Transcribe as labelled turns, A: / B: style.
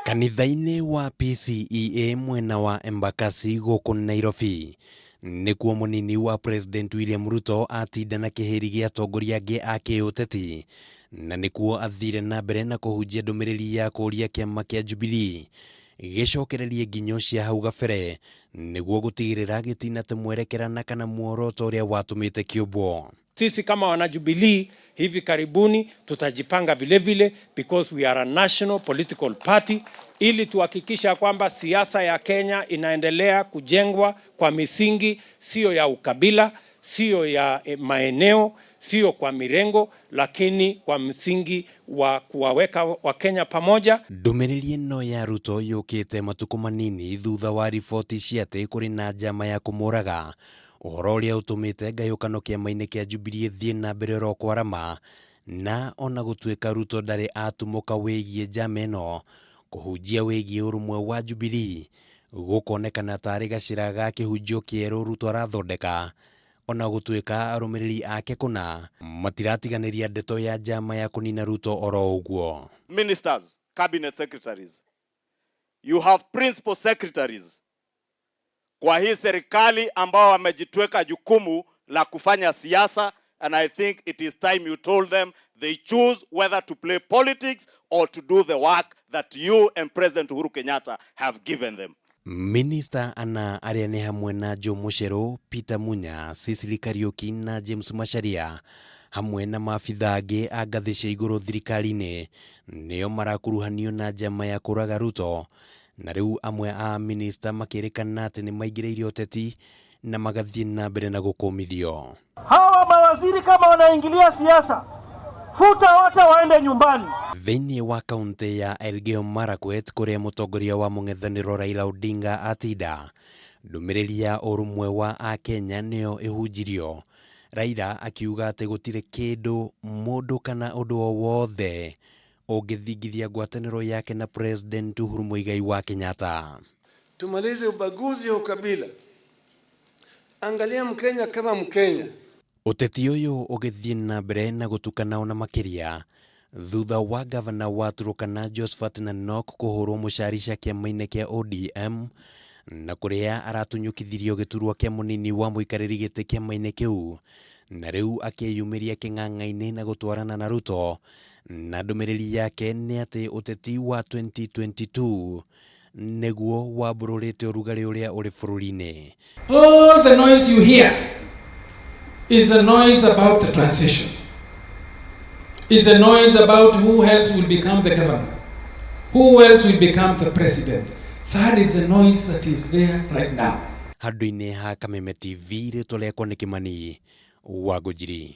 A: Kanitha-inĩ wa PCEA mwena wa Embakasi gũkũ Nairobi nĩkuo mũnini wa President William Ruto atinda na kĩhĩri gĩa atongoria angĩ a kĩũteti na nĩkuo athire na mbere na kũhunjia ndũmĩrĩri ya kũũria kĩama kĩa Jubilee gĩcokererie nginyo cia hau gabere nĩguo gũtigĩrĩra gĩtinate mwerekera na kana muoroto ũrĩa watũmĩte kĩũmbwo.
B: Sisi kama wana Jubilee hivi karibuni tutajipanga vile vile because we are a national political party, ili tuhakikisha kwamba siasa ya Kenya inaendelea kujengwa kwa misingi siyo ya ukabila, siyo ya maeneo, sio kwa mirengo, lakini kwa msingi wa kuwaweka Wakenya pamoja.
A: Ndũmĩrĩri ĩno ya Ruto yũkĩte matukũ manini thutha wa riboti cia atĩ kũrĩ na njama ya kũmũraga, ũhoro ũrĩa ũtũmĩte ngayũkano kĩama-inĩ kĩa Jubilee ĩthiĩ na mbere oro kwarama, na ona gũtuĩka Ruto ndarĩ atumũka wĩgiĩ njama ĩno, kũhunjia wĩgiĩ ũrũmwe wa Jubilee gũkonekana tarĩ gacĩra ga kĩhunjio kĩerũ Ruto arathondeka, ona gũtuĩka arũmĩrĩri ake kũna matiratiganĩria ndeto ya njama ya kũnina Ruto oro ũguo.
C: Ministers, cabinet secretaries. You have principal secretaries kwa hii serikali ambao wamejitweka jukumu la kufanya siasa, and I think it is time you told them they choose whether to play politics or to do the work that you and President Uhuru Kenyatta have given them.
A: Minista ana arĩa nĩ hamwe na Joe Mucheru, Peter Munya, Cecily Kariuki na James Macharia hamwe na maabitha angĩ a ngathĩ cia igũrũ thirikari-inĩ nĩo marakuruhanio na njama ya kũraga Ruto, na rĩu amwe a minista makĩrĩkana atĩ nĩ maingĩrĩire ũteti na magathiĩ na mbere na gũkũmithio.
D: Hawa mawaziri kama wanaingilia siasa, futa wote waende nyumbani.
A: Thĩinĩ wa kaunti ya Elgeyo Marakwet kũrĩa mũtongoria wa mũng'ethanĩro Raila Odinga atinda, ndũmĩrĩri ya ũrũmwe wa akenya nĩyo ĩhunjirio. Raila akiuga atĩ gũtirĩ kĩndũ, mũndũ kana ũndũ o wothe ũngĩthingithia ngwatanĩro yake na President Uhuru Muigai wa Kenyatta.
E: Tumalize ubaguzi wa ukabila. Angalia Mkenya kama Mkenya.
A: Ũteti ũyũ ũgĩthiĩ na mbere na gũtukana ona makĩria thutha wa gavana wa Turkana Josphat Nanok kũhũrwo mũcarica kĩama-inĩ kĩa ODM na kũrĩa aratunyũkithirio gĩturwa kĩa mũnini wa mũikarĩri gĩtĩ kĩama-inĩ kĩu, na rĩu akĩyumĩria kĩng'ang'a-inĩ na gũtwarana na Ruto, na ndũmĩrĩri yake nĩ atĩ ũteti wa 2022 nĩguo wambũrũrĩte ũrugarĩ ũrĩa ũrĩ bũrũri-inĩ.
F: All the noise you hear is a noise about the transition. Is a noise about who else will become the governor, who else will become the president. That is a noise that is there right now.
A: Handũ-inĩ ha Kameme TV, rĩtwa rĩakwa nĩ Kĩmani wa Ngũnjiri.